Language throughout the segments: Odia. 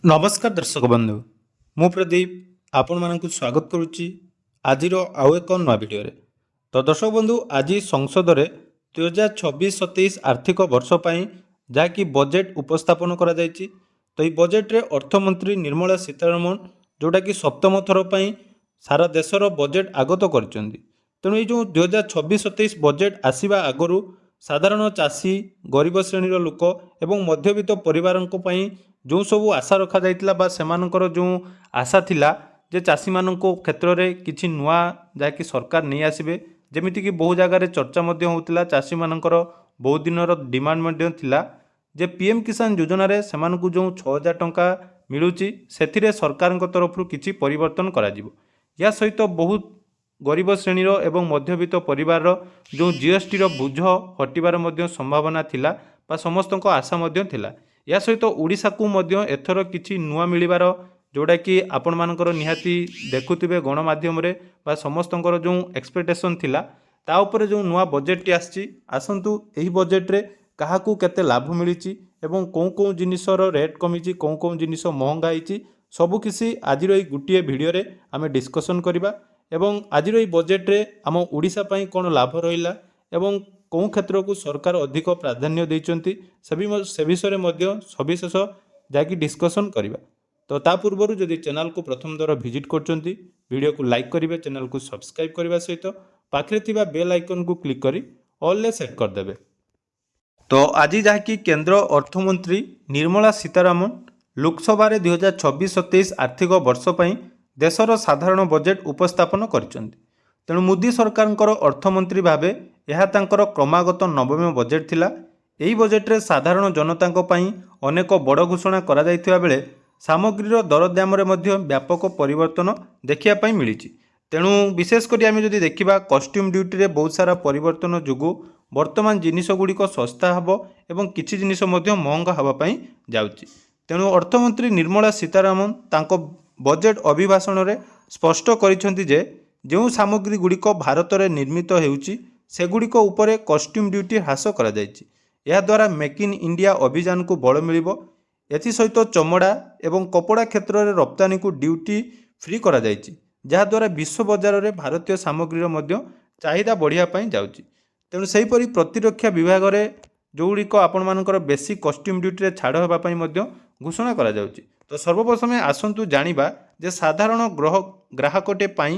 ନମସ୍କାର ଦର୍ଶକ ବନ୍ଧୁ, ମୁଁ ପ୍ରଦୀପ ଆପଣମାନଙ୍କୁ ସ୍ୱାଗତ କରୁଛି ଆଜିର ଆଉ ଏକ ନୂଆ ଭିଡ଼ିଓରେ। ତ ଦର୍ଶକ ବନ୍ଧୁ, ଆଜି ସଂସଦରେ 2026-27 ଆର୍ଥିକ ବର୍ଷ ପାଇଁ ଯାହାକି ବଜେଟ୍ ଉପସ୍ଥାପନ କରାଯାଇଛି। ତ ଏହି ବଜେଟ୍ରେ ଅର୍ଥମନ୍ତ୍ରୀ ନିର୍ମଳା ସୀତାରମଣ ଯେଉଁଟାକି ସପ୍ତମ ଥର ପାଇଁ ସାରା ଦେଶର ବଜେଟ୍ ଆଗତ କରିଛନ୍ତି। ତେଣୁ ଏଇ ଯେଉଁ 2026-27 ବଜେଟ୍ ଆସିବା ଆଗରୁ ସାଧାରଣ ଚାଷୀ, ଗରିବ ଶ୍ରେଣୀର ଲୋକ ଏବଂ ମଧ୍ୟବିତ୍ତ ପରିବାରଙ୍କ ପାଇଁ ଯେଉଁ ସବୁ ଆଶା ରଖାଯାଇଥିଲା ବା ସେମାନଙ୍କର ଯେଉଁ ଆଶା ଥିଲା ଯେ ଚାଷୀମାନଙ୍କ କ୍ଷେତ୍ରରେ କିଛି ନୂଆ ଯାହାକି ସରକାର ନେଇ ଆସିବେ, ଯେମିତିକି ବହୁ ଜାଗାରେ ଚର୍ଚ୍ଚା ମଧ୍ୟ ହେଉଥିଲା, ଚାଷୀମାନଙ୍କର ବହୁତ ଦିନର ଡିମାଣ୍ଡ ମଧ୍ୟ ଥିଲା ଯେ ପିଏମ୍ କିଷାନ ଯୋଜନାରେ ସେମାନଙ୍କୁ ଯେଉଁ 6000 ଟଙ୍କା ମିଳୁଛି, ସେଥିରେ ସରକାରଙ୍କ ତରଫରୁ କିଛି ପରିବର୍ତ୍ତନ କରାଯିବ। ଏହା ସହିତ ବହୁତ ଗରିବ ଶ୍ରେଣୀର ଏବଂ ମଧ୍ୟବିତ୍ତ ପରିବାରର ଯେଉଁ ଜିଏସ୍ଟିର ବୋଝ ହଟିବାର ମଧ୍ୟ ସମ୍ଭାବନା ଥିଲା ବା ସମସ୍ତଙ୍କ ଆଶା ମଧ୍ୟ ଥିଲା। ଏହା ସହିତ ଓଡ଼ିଶାକୁ ମଧ୍ୟ ଏଥର କିଛି ନୂଆ ମିଳିବାର, ଯେଉଁଟାକି ଆପଣମାନଙ୍କର ନିହାତି ଦେଖୁଥିବେ ଗଣମାଧ୍ୟମରେ ବା ସମସ୍ତଙ୍କର ଯେଉଁ ଏକ୍ସପେକ୍ଟେସନ୍ ଥିଲା, ତା ଉପରେ ଯେଉଁ ନୂଆ ବଜେଟ୍ଟି ଆସିଛି, ଆସନ୍ତୁ ଏହି ବଜେଟ୍ରେ କାହାକୁ କେତେ ଲାଭ ମିଳିଛି ଏବଂ କେଉଁ କେଉଁ ଜିନିଷର ରେଟ୍ କମିଛି, କେଉଁ କେଉଁ ଜିନିଷ ମହଙ୍ଗା ହେଇଛି, ସବୁକିଛି ଆଜିର ଏଇ ଗୋଟିଏ ଭିଡ଼ିଓରେ ଆମେ ଡିସ୍କସନ୍ କରିବା ଏବଂ ଆଜିର ଏଇ ବଜେଟ୍ରେ ଆମ ଓଡ଼ିଶା ପାଇଁ କ'ଣ ଲାଭ ରହିଲା ଏବଂ କେଉଁ କ୍ଷେତ୍ରକୁ ସରକାର ଅଧିକ ପ୍ରାଧାନ୍ୟ ଦେଇଛନ୍ତି, ସେ ବିଷୟରେ ମଧ୍ୟ ସବିଶେଷ ଯାହାକି ଡିସ୍କସନ୍ କରିବା। ତ ତା ପୂର୍ବରୁ ଯଦି ଚ୍ୟାନେଲକୁ ପ୍ରଥମ ଥର ଭିଜିଟ୍ କରୁଛନ୍ତି, ଭିଡ଼ିଓକୁ ଲାଇକ୍ କରିବେ, ଚ୍ୟାନେଲକୁ ସବସ୍କ୍ରାଇବ୍ କରିବା ସହିତ ପାଖରେ ଥିବା ବେଲ୍ ଆଇକନ୍କୁ କ୍ଲିକ୍ କରି ଅଲ୍ରେ ସେଟ୍ କରିଦେବେ। ତ ଆଜି ଯାହାକି କେନ୍ଦ୍ର ଅର୍ଥମନ୍ତ୍ରୀ ନିର୍ମଳା ସୀତାରମଣ ଲୋକସଭାରେ 2026-27 ଆର୍ଥିକ ବର୍ଷ ପାଇଁ ଦେଶର ସାଧାରଣ ବଜେଟ୍ ଉପସ୍ଥାପନ କରିଛନ୍ତି। ତେଣୁ ମୋଦି ସରକାରଙ୍କର ଅର୍ଥମନ୍ତ୍ରୀ ଭାବେ ଏହା ତାଙ୍କର କ୍ରମାଗତ ନବମ ବଜେଟ୍ ଥିଲା। ଏହି ବଜେଟ୍ରେ ସାଧାରଣ ଜନତାଙ୍କ ପାଇଁ ଅନେକ ବଡ଼ ଘୋଷଣା କରାଯାଇଥିବା ବେଳେ ସାମଗ୍ରୀର ଦରଦାମରେ ମଧ୍ୟ ବ୍ୟାପକ ପରିବର୍ତ୍ତନ ଦେଖିବା ପାଇଁ ମିଳିଛି। ତେଣୁ ବିଶେଷ କରି ଆମେ ଯଦି ଦେଖିବା, କଷ୍ଟ୍ୟୁମ୍ ଡ୍ୟୁଟିରେ ବହୁତ ସାରା ପରିବର୍ତ୍ତନ ଯୋଗୁଁ ବର୍ତ୍ତମାନ ଜିନିଷ ଗୁଡ଼ିକ ଶସ୍ତା ହେବ ଏବଂ କିଛି ଜିନିଷ ମଧ୍ୟ ମହଙ୍ଗା ହେବା ପାଇଁ ଯାଉଛି। ତେଣୁ ଅର୍ଥମନ୍ତ୍ରୀ ନିର୍ମଳା ସୀତାରମଣ ତାଙ୍କ ବଜେଟ୍ ଅଭିଭାଷଣରେ ସ୍ପଷ୍ଟ କରିଛନ୍ତି ଯେ ଯେଉଁ ସାମଗ୍ରୀ ଗୁଡ଼ିକ ଭାରତରେ ନିର୍ମିତ ହେଉଛି, ସେଗୁଡ଼ିକ ଉପରେ କଷ୍ଟ୍ୟୁମ୍ ଡ୍ୟୁଟି ହ୍ରାସ କରାଯାଇଛି। ଏହାଦ୍ୱାରା ମେକ୍ ଇନ୍ ଇଣ୍ଡିଆ ଅଭିଯାନକୁ ବଳ ମିଳିବ। ଏଥିସହିତ ଚମଡ଼ା ଏବଂ କପଡ଼ା କ୍ଷେତ୍ରରେ ରପ୍ତାନିକୁ ଡ୍ୟୁଟି ଫ୍ରି କରାଯାଇଛି, ଯାହାଦ୍ୱାରା ବିଶ୍ୱ ବଜାରରେ ଭାରତୀୟ ସାମଗ୍ରୀର ମଧ୍ୟ ଚାହିଦା ବଢ଼ିବା ପାଇଁ ଯାଉଛି। ତେଣୁ ସେହିପରି ପ୍ରତିରକ୍ଷା ବିଭାଗରେ ଯେଉଁଗୁଡ଼ିକ ଆପଣମାନଙ୍କର ବେଶୀ କଷ୍ଟ୍ୟୁମ୍ ଡ୍ୟୁଟିରେ ଛାଡ଼ ହେବା ପାଇଁ ମଧ୍ୟ ଘୋଷଣା କରାଯାଉଛି। ତ ସର୍ବପ୍ରଥମେ ଆସନ୍ତୁ ଜାଣିବା ଯେ ସାଧାରଣ ଗ୍ରାହକଟେ ପାଇଁ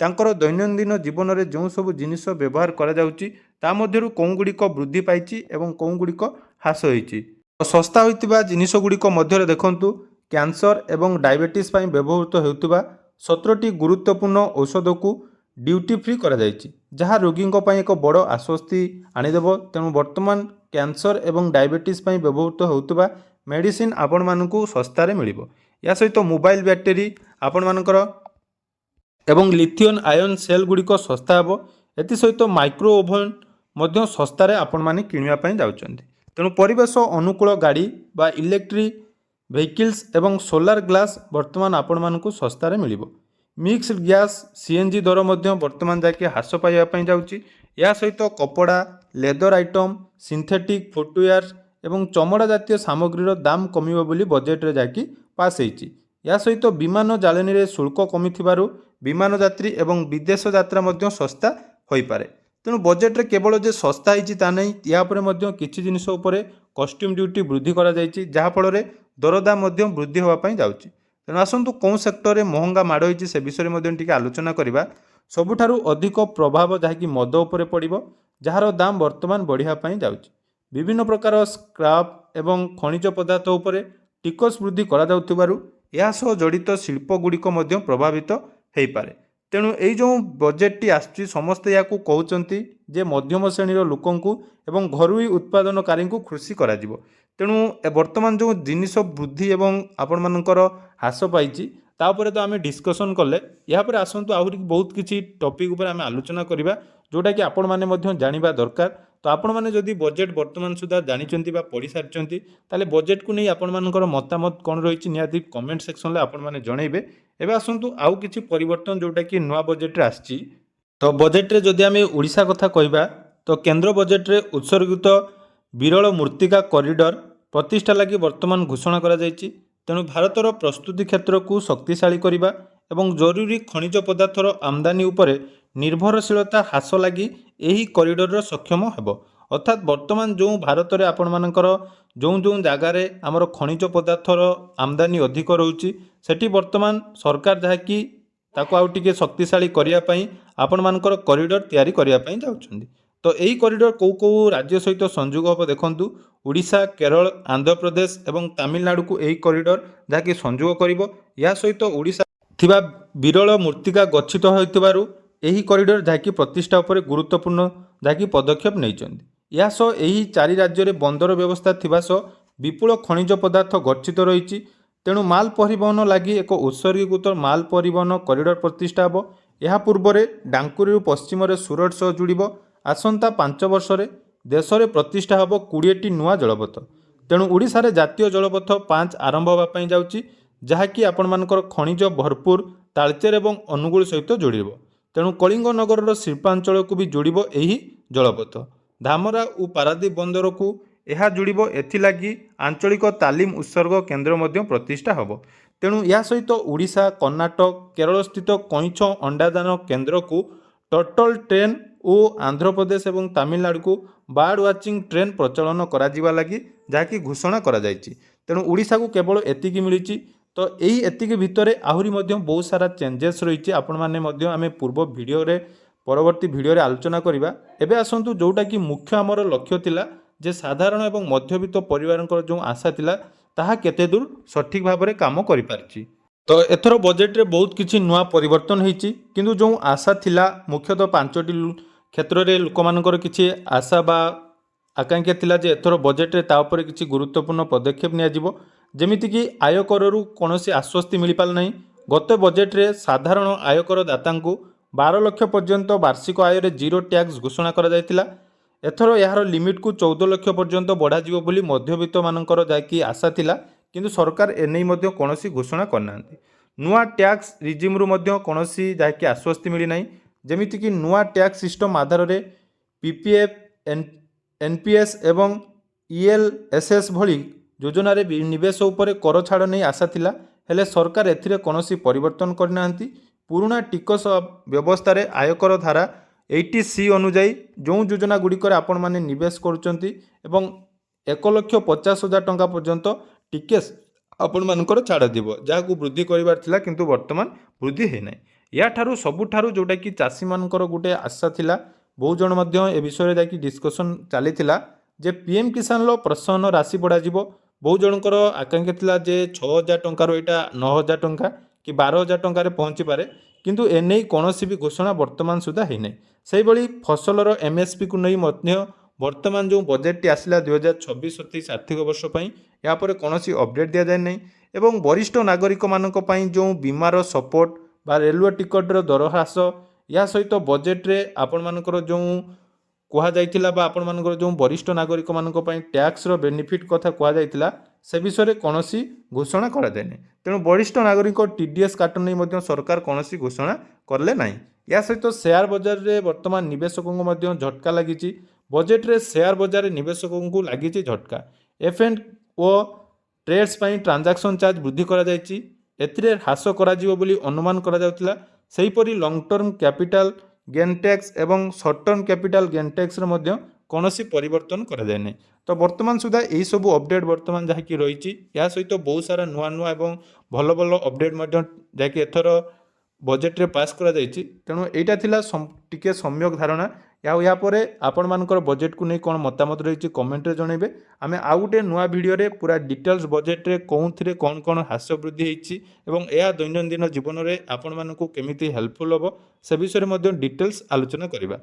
ତାଙ୍କର ଦୈନନ୍ଦିନ ଜୀବନରେ ଯେଉଁ ସବୁ ଜିନିଷ ବ୍ୟବହାର କରାଯାଉଛି, ତା ମଧ୍ୟରୁ କେଉଁ ଗୁଡ଼ିକ ବୃଦ୍ଧି ପାଇଛି ଏବଂ କେଉଁ ଗୁଡ଼ିକ ହ୍ରାସ ହୋଇଛି। ଶସ୍ତା ହୋଇଥିବା ଜିନିଷ ଗୁଡ଼ିକ ମଧ୍ୟରେ ଦେଖନ୍ତୁ, କ୍ୟାନ୍ସର ଏବଂ ଡାଇବେଟିସ୍ ପାଇଁ ବ୍ୟବହୃତ ହେଉଥିବା 17ଟି ଗୁରୁତ୍ୱପୂର୍ଣ୍ଣ ଔଷଧକୁ ଡ୍ୟୁଟି ଫ୍ରି କରାଯାଇଛି, ଯାହା ରୋଗୀଙ୍କ ପାଇଁ ଏକ ବଡ଼ ଆଶ୍ୱସ୍ତି ଆଣିଦେବ। ତେଣୁ ବର୍ତ୍ତମାନ କ୍ୟାନ୍ସର ଏବଂ ଡାଇବେଟିସ୍ ପାଇଁ ବ୍ୟବହୃତ ହେଉଥିବା ମେଡ଼ିସିନ ଆପଣମାନଙ୍କୁ ଶସ୍ତାରେ ମିଳିବ। ଏହା ସହିତ ମୋବାଇଲ ବ୍ୟାଟେରୀ ଆପଣମାନଙ୍କର ଏବଂ ଲିଥିୟମ୍ ଆୟନ୍ ସେଲ୍ ଗୁଡ଼ିକ ଶସ୍ତା ହେବ। ଏଥିସହିତ ମାଇକ୍ରୋ ଓଭନ୍ ମଧ୍ୟ ଶସ୍ତାରେ ଆପଣମାନେ କିଣିବା ପାଇଁ ଯାଉଛନ୍ତି। ତେଣୁ ପରିବେଶ ଅନୁକୂଳ ଗାଡ଼ି ବା ଇଲେକ୍ଟ୍ରିକ୍ ଭେହିକିଲ୍ସ ଏବଂ ସୋଲାର ଗ୍ଲାସ୍ ବର୍ତ୍ତମାନ ଆପଣମାନଙ୍କୁ ଶସ୍ତାରେ ମିଳିବ। ମିକ୍ସଡ ଗ୍ୟାସ୍ ସିଏନ୍ଜି ଦର ମଧ୍ୟ ବର୍ତ୍ତମାନ ଯାହାକି ହ୍ରାସ ପାଇବା ପାଇଁ ଯାଉଛି। ଏହା ସହିତ କପଡ଼ା, ଲେଦର ଆଇଟମ୍, ସିନ୍ଥେଟିକ୍ ଫୁଟୱେୟାର ଏବଂ ଚମଡ଼ା ଜାତୀୟ ସାମଗ୍ରୀର ଦାମ କମିବ ବୋଲି ବଜେଟ୍ରେ ଯାହାକି ପାସ୍ ହେଇଛି। ଏହା ସହିତ ବିମାନ ଜାଳେଣୀରେ ଶୁଳ୍କ କମିଥିବାରୁ ବିମାନ ଯାତ୍ରୀ ଏବଂ ବିଦେଶ ଯାତ୍ରା ମଧ୍ୟ ଶସ୍ତା ହୋଇପାରେ। ତେଣୁ ବଜେଟ୍ରେ କେବଳ ଯେ ଶସ୍ତା ହେଇଛି ତା ନାହିଁ, ଏହା ଉପରେ ମଧ୍ୟ କିଛି ଜିନିଷ ଉପରେ କଷ୍ଟ୍ୟୁମ୍ ଡ୍ୟୁଟି ବୃଦ୍ଧି କରାଯାଇଛି, ଯାହାଫଳରେ ଦରଦାମ ମଧ୍ୟ ବୃଦ୍ଧି ହେବା ପାଇଁ ଯାଉଛି। ତେଣୁ ଆସନ୍ତୁ କେଉଁ ସେକ୍ଟରରେ ମହଙ୍ଗା ମାଡ଼ ହେଇଛି, ସେ ବିଷୟରେ ମଧ୍ୟ ଟିକେ ଆଲୋଚନା କରିବା। ସବୁଠାରୁ ଅଧିକ ପ୍ରଭାବ ଯାହାକି ମଦ ଉପରେ ପଡ଼ିବ, ଯାହାର ଦାମ ବର୍ତ୍ତମାନ ବଢ଼ିବା ପାଇଁ ଯାଉଛି। ବିଭିନ୍ନ ପ୍ରକାର ସ୍କ୍ରାପ୍ ଏବଂ ଖଣିଜ ପଦାର୍ଥ ଉପରେ ଟିକସ ବୃଦ୍ଧି କରାଯାଉଥିବାରୁ ଏହା ସହ ଜଡ଼ିତ ଶିଳ୍ପ ଗୁଡ଼ିକ ମଧ୍ୟ ପ୍ରଭାବିତ ହୋଇପାରେ। ତେଣୁ ଏଇ ଯେଉଁ ବଜେଟ୍ଟି ଆସୁଛି, ସମସ୍ତେ ଏହାକୁ କହୁଛନ୍ତି ଯେ ମଧ୍ୟମ ଶ୍ରେଣୀର ଲୋକଙ୍କୁ ଏବଂ ଘରୋଇ ଉତ୍ପାଦନକାରୀଙ୍କୁ ଖୁସି କରାଯିବ। ତେଣୁ ବର୍ତ୍ତମାନ ଯେଉଁ ଜିନିଷ ବୃଦ୍ଧି ଏବଂ ଆପଣମାନଙ୍କର ହ୍ରାସ ପାଇଛି, ତା ଉପରେ ତ ଆମେ ଡିସ୍କସନ୍ କଲେ। ଏହାପରେ ଆସନ୍ତୁ ଆହୁରି ବହୁତ କିଛି ଟପିକ୍ ଉପରେ ଆମେ ଆଲୋଚନା କରିବା, ଯେଉଁଟାକି ଆପଣମାନେ ମଧ୍ୟ ଜାଣିବା ଦରକାର। ତ ଆପଣମାନେ ଯଦି ବଜେଟ୍ ବର୍ତ୍ତମାନ ସୁଦ୍ଧା ଜାଣିଛନ୍ତି ବା ପଢ଼ି ସାରିଛନ୍ତି, ତାହେଲେ ବଜେଟ୍କୁ ନେଇ ଆପଣମାନଙ୍କର ମତାମତ କ'ଣ ରହିଛି, ନିହାତି କମେଣ୍ଟ ସେକ୍ସନରେ ଆପଣମାନେ ଜଣାଇବେ। ଏବେ ଆସନ୍ତୁ ଆଉ କିଛି ପରିବର୍ତ୍ତନ ଯେଉଁଟାକି ନୂଆ ବଜେଟ୍ରେ ଆସିଛି। ତ ବଜେଟ୍ରେ ଯଦି ଆମେ ଓଡ଼ିଶା କଥା କହିବା, ତ କେନ୍ଦ୍ର ବଜେଟ୍ରେ ଉତ୍ସର୍ଗୀକୃତ ବିରଳ ମୃତ୍ତିକା କରିଡର ପ୍ରତିଷ୍ଠା ଲାଗି ବର୍ତ୍ତମାନ ଘୋଷଣା କରାଯାଇଛି। ତେଣୁ ଭାରତର ପ୍ରସ୍ତୁତି କ୍ଷେତ୍ରକୁ ଶକ୍ତିଶାଳୀ କରିବା ଏବଂ ଜରୁରୀ ଖଣିଜ ପଦାର୍ଥର ଆମଦାନୀ ଉପରେ ନିର୍ଭରଶୀଳତା ହ୍ରାସ ଲାଗି ଏହି କରିଡରର ସକ୍ଷମ ହେବ। ଅର୍ଥାତ୍ ବର୍ତ୍ତମାନ ଯେଉଁ ଭାରତରେ ଆପଣମାନଙ୍କର ଯେଉଁ ଯେଉଁ ଜାଗାରେ ଆମର ଖଣିଜ ପଦାର୍ଥର ଆମଦାନୀ ଅଧିକ ରହୁଛି, ସେଠି ବର୍ତ୍ତମାନ ସରକାର ଯାହାକି ତାକୁ ଆଉ ଟିକେ ଶକ୍ତିଶାଳୀ କରିବା ପାଇଁ ଆପଣମାନଙ୍କର କରିଡର ତିଆରି କରିବା ପାଇଁ ଯାଉଛନ୍ତି। ତ ଏହି କରିଡର କେଉଁ କେଉଁ ରାଜ୍ୟ ସହିତ ସଂଯୋଗ ହେବ ଦେଖନ୍ତୁ। ଓଡ଼ିଶା, କେରଳ, ଆନ୍ଧ୍ରପ୍ରଦେଶ ଏବଂ ତାମିଲନାଡ଼ୁକୁ ଏହି କରିଡର ଯାହାକି ସଂଯୋଗ କରିବ। ଏହା ସହିତ ଓଡ଼ିଶା ଥିବା ବିରଳ ମୃତ୍ତିକା ଗଚ୍ଛିତ ହୋଇଥିବାରୁ ଏହି କରିଡର ଯାହାକି ପ୍ରତିଷ୍ଠା ଉପରେ ଗୁରୁତ୍ୱପୂର୍ଣ୍ଣ ଯାହାକି ପଦକ୍ଷେପ ନେଇଛନ୍ତି। ଏହା ସହ ଏହି ଚାରି ରାଜ୍ୟରେ ବନ୍ଦର ବ୍ୟବସ୍ଥା ଥିବା ସହ ବିପୁଳ ଖଣିଜ ପଦାର୍ଥ ଗଚ୍ଛିତ ରହିଛି। ତେଣୁ ମାଲ ପରିବହନ ଲାଗି ଏକ ଉତ୍ସର୍ଗୀକୃତ ମାଲ ପରିବହନ କରିଡର ପ୍ରତିଷ୍ଠା ହେବ। ଏହା ପୂର୍ବରେ ଡାଙ୍କୁରୀରୁ ପଶ୍ଚିମରେ ସୁରଟ ସହ ଯୋଡ଼ିବ। ଆସନ୍ତା 5 ବର୍ଷରେ ଦେଶରେ ପ୍ରତିଷ୍ଠା ହେବ 20ଟି ନୂଆ ଜଳପଥ। ତେଣୁ ଓଡ଼ିଶାରେ ଜାତୀୟ ଜଳପଥ 5 ଆରମ୍ଭ ହେବା ପାଇଁ ଯାଉଛି, ଯାହାକି ଆପଣମାନଙ୍କର ଖଣିଜ ଭରପୁର ତାଳଚେର ଏବଂ ଅନୁଗୁଳ ସହିତ ଯୋଡ଼ିବ। ତେଣୁ କଳିଙ୍ଗନଗରର ଶିଳ୍ପାଞ୍ଚଳକୁ ବି ଯୋଡ଼ିବ ଏହି ଜଳପଥ। ଧାମରା ଓ ପାରାଦୀପ ବନ୍ଦରକୁ ଏହା ଯୋଡ଼ିବ। ଏଥିଲାଗି ଆଞ୍ଚଳିକ ତାଲିମ ଉତ୍ସର୍ଗ କେନ୍ଦ୍ର ମଧ୍ୟ ପ୍ରତିଷ୍ଠା ହେବ। ତେଣୁ ଏହା ସହିତ ଓଡ଼ିଶା, କର୍ଣ୍ଣାଟକ, କେରଳସ୍ଥିତ କଇଁଛ ଅଣ୍ଡାଦାନ କେନ୍ଦ୍ରକୁ ଟର୍ଟଲ ଟ୍ରେନ୍ ଓ ଆନ୍ଧ୍ରପ୍ରଦେଶ ଏବଂ ତାମିଲନାଡ଼ୁକୁ ବାର୍ଡ଼ ୱାଚିଂ ଟ୍ରେନ୍ ପ୍ରଚଳନ କରାଯିବା ଲାଗି ଯାହାକି ଘୋଷଣା କରାଯାଇଛି। ତେଣୁ ଓଡ଼ିଶାକୁ କେବଳ ଏତିକି ମିଳିଛି। ତ ଏଇ ଏତିକି ଭିତରେ ଆହୁରି ମଧ୍ୟ ବହୁତ ସାରା ଚେଞ୍ଜେସ୍ ରହିଛି। ଆପଣମାନେ ମଧ୍ୟ ଆମେ ପୂର୍ବ ଭିଡ଼ିଓରେ, ପରବର୍ତ୍ତୀ ଭିଡ଼ିଓରେ ଆଲୋଚନା କରିବା। ଏବେ ଆସନ୍ତୁ, ଯେଉଁଟାକି ମୁଖ୍ୟ ଆମର ଲକ୍ଷ୍ୟ ଥିଲା ଯେ ସାଧାରଣ ଏବଂ ମଧ୍ୟବିତ୍ତ ପରିବାରଙ୍କର ଯେଉଁ ଆଶା ଥିଲା, ତାହା କେତେ ଦୂର ସଠିକ୍ ଭାବରେ କାମ କରିପାରିଛି। ତ ଏଥର ବଜେଟରେ ବହୁତ କିଛି ନୂଆ ପରିବର୍ତ୍ତନ ହେଇଛି, କିନ୍ତୁ ଯେଉଁ ଆଶା ଥିଲା, ମୁଖ୍ୟତଃ ପାଞ୍ଚଟି କ୍ଷେତ୍ରରେ ଲୋକମାନଙ୍କର କିଛି ଆଶା ବା ଆକାଂକ୍ଷା ଥିଲା ଯେ ଏଥର ବଜେଟରେ ତା ଉପରେ କିଛି ଗୁରୁତ୍ୱପୂର୍ଣ୍ଣ ପଦକ୍ଷେପ ନିଆଯିବ। ଯେମିତିକି ଆୟକରରୁ କୌଣସି ଆଶ୍ୱସ୍ତି ମିଳିପାରିଲା ନାହିଁ। ଗତ ବଜେଟରେ ସାଧାରଣ ଆୟକର ଦାତାଙ୍କୁ 12 ଲକ୍ଷ ପର୍ଯ୍ୟନ୍ତ ବାର୍ଷିକ ଆୟରେ ଜିରୋ ଟ୍ୟାକ୍ସ ଘୋଷଣା କରାଯାଇଥିଲା। ଏଥର ଏହାର ଲିମିଟକୁ 14 ଲକ୍ଷ ପର୍ଯ୍ୟନ୍ତ ବଢ଼ାଯିବ ବୋଲି ମଧ୍ୟବିତ୍ତମାନଙ୍କର ଯାହାକି ଆଶା ଥିଲା, କିନ୍ତୁ ସରକାର ଏନେଇ ମଧ୍ୟ କୌଣସି ଘୋଷଣା କରିନାହାନ୍ତି। ନୂଆ ଟ୍ୟାକ୍ସ ରିଜିମ୍ରୁ ମଧ୍ୟ କୌଣସି ଯାହାକି ଆଶ୍ୱସ୍ତି ମିଳିନାହିଁ। ଯେମିତିକି ନୂଆ ଟ୍ୟାକ୍ସ ସିଷ୍ଟମ୍ ଆଧାରରେ ପିପିଏଫ୍, ଏନ୍ପିଏସ୍ ଏବଂ ଇଏଲ୍ଏସ୍ଏସ୍ ଭଳି ଯୋଜନାରେ ନିବେଶ ଉପରେ କର ଛାଡ଼ ନେଇ ଆଶା ଥିଲା। ହେଲେ ସରକାର ଏଥିରେ କୌଣସି ପରିବର୍ତ୍ତନ କରିନାହାନ୍ତି। ପୁରୁଣା ଟିକସ ବ୍ୟବସ୍ଥାରେ ଆୟକର ଧାରା 80C ଅନୁଯାୟୀ ଯେଉଁ ଯୋଜନା ଗୁଡ଼ିକରେ ଆପଣମାନେ ନିବେଶ କରୁଛନ୍ତି ଏବଂ 1,50,000 ଟଙ୍କା ପର୍ଯ୍ୟନ୍ତ ଟିକସ ଆପଣମାନଙ୍କର ଛାଡ଼ ଯିବ, ଯାହାକୁ ବୃଦ୍ଧି କରିବାର ଥିଲା, କିନ୍ତୁ ବର୍ତ୍ତମାନ ବୃଦ୍ଧି ହୋଇନାହିଁ। ଏହାଠାରୁ ସବୁଠାରୁ ଯେଉଁଟାକି ଚାଷୀମାନଙ୍କର ଗୋଟେ ଆଶା ଥିଲା, ବହୁ ଜଣ ମଧ୍ୟ ଏ ବିଷୟରେ ଯାଇକି ଡିସ୍କସନ୍ ଚାଲିଥିଲା ଯେ ପିଏମ୍ କିଷାନର ପ୍ରୋତ୍ସାହନ ରାଶି ବଢ଼ାଯିବ। ବହୁ ଜଣଙ୍କର ଆକାଂକ୍ଷା ଥିଲା ଯେ 6000 ଟଙ୍କାରୁ ଏଇଟା 9000 ଟଙ୍କା କି 12,000 ଟଙ୍କାରେ ପହଞ୍ଚିପାରେ, କିନ୍ତୁ ଏନେଇ କୌଣସି ବି ଘୋଷଣା ବର୍ତ୍ତମାନ ସୁଦ୍ଧା ହୋଇନାହିଁ। ସେହିଭଳି ଫସଲର ଏମ୍ଏସ୍ପିକୁ ନେଇ ମଧ୍ୟ ବର୍ତ୍ତମାନ ଯେଉଁ ବଜେଟଟି ଆସିଲା 2026-27 ଆର୍ଥିକ ବର୍ଷ ପାଇଁ, ଏହା ପରେ କୌଣସି ଅପଡ଼େଟ୍ ଦିଆଯାଇ ନାହିଁ। ଏବଂ ବରିଷ୍ଠ ନାଗରିକମାନଙ୍କ ପାଇଁ ଯେଉଁ ବୀମାର ସପୋର୍ଟ ବା ରେଲୱେ ଟିକଟର ଦର ହ୍ରାସ, ଏହା ସହିତ ବଜେଟରେ ଆପଣମାନଙ୍କର ଯେଉଁ କୁହାଯାଇଥିଲା ବା ଆପଣମାନଙ୍କର ଯେଉଁ ବରିଷ୍ଠ ନାଗରିକମାନଙ୍କ ପାଇଁ ଟ୍ୟାକ୍ସର ବେନିଫିଟ୍ କଥା କୁହାଯାଇଥିଲା, ସେ ବିଷୟରେ କୌଣସି ଘୋଷଣା କରାଯାଇନାହିଁ। ତେଣୁ ବରିଷ୍ଠ ନାଗରିକ ଟିଡିଏସ୍ କାଟ ନେଇ ମଧ୍ୟ ସରକାର କୌଣସି ଘୋଷଣା କଲେ ନାହିଁ। ଏହା ସହିତ ସେୟାର ବଜାରରେ ବର୍ତ୍ତମାନ ନିବେଶକଙ୍କୁ ମଧ୍ୟ ଝଟକା ଲାଗିଛି। ବଜେଟରେ ସେୟାର ବଜାରରେ ନିବେଶକଙ୍କୁ ଲାଗିଛି ଝଟକା। ଏଫ୍ ଆଣ୍ଡ ଓ ଟ୍ରେଡ୍ସ ପାଇଁ ଟ୍ରାଞ୍ଜାକ୍ସନ୍ ଚାର୍ଜ ବୃଦ୍ଧି କରାଯାଇଛି। ଏଥିରେ ହ୍ରାସ କରାଯିବ ବୋଲି ଅନୁମାନ କରାଯାଉଥିଲା। ସେହିପରି long term capital gain tax ଏବଂ ସର୍ଟ ଟର୍ମ କ୍ୟାପିଟାଲ ଗେନ୍ ଟ୍ୟାକ୍ସରେ ମଧ୍ୟ କୌଣସି ପରିବର୍ତ୍ତନ କରାଯାଇ ନାହିଁ। ତ ବର୍ତ୍ତମାନ ସୁଦ୍ଧା ଏହିସବୁ ଅପଡ଼େଟ୍ ବର୍ତ୍ତମାନ ଯାହାକି ରହିଛି। ଏହା ସହିତ ବହୁତ ସାରା ନୂଆ ନୂଆ ଏବଂ ଭଲ ଭଲ ଅପଡ଼େଟ୍ ମଧ୍ୟ ଯାହାକି ଏଥର ବଜେଟରେ ପାସ୍ କରାଯାଇଛି। ତେଣୁ ଏଇଟା ଥିଲା ଟିକେ ସମ୍ୟକ ଧାରଣା। ଆଉ ଏହାପରେ ଆପଣମାନଙ୍କର ବଜେଟକୁ ନେଇ କ'ଣ ମତାମତ ରହିଛି, କମେଣ୍ଟରେ ଜଣାଇବେ। ଆମେ ଆଉ ଗୋଟେ ନୂଆ ଭିଡ଼ିଓରେ ପୁରା ଡିଟେଲ୍ସ ବଜେଟରେ କେଉଁଥିରେ କ'ଣ କ'ଣ ହ୍ରାସ ବୃଦ୍ଧି ହେଇଛି ଏବଂ ଏହା ଦୈନନ୍ଦିନ ଜୀବନରେ ଆପଣମାନଙ୍କୁ କେମିତି ହେଲ୍ପଫୁଲ୍ ହେବ, ସେ ବିଷୟରେ ମଧ୍ୟ ଡିଟେଲ୍ସ ଆଲୋଚନା କରିବା।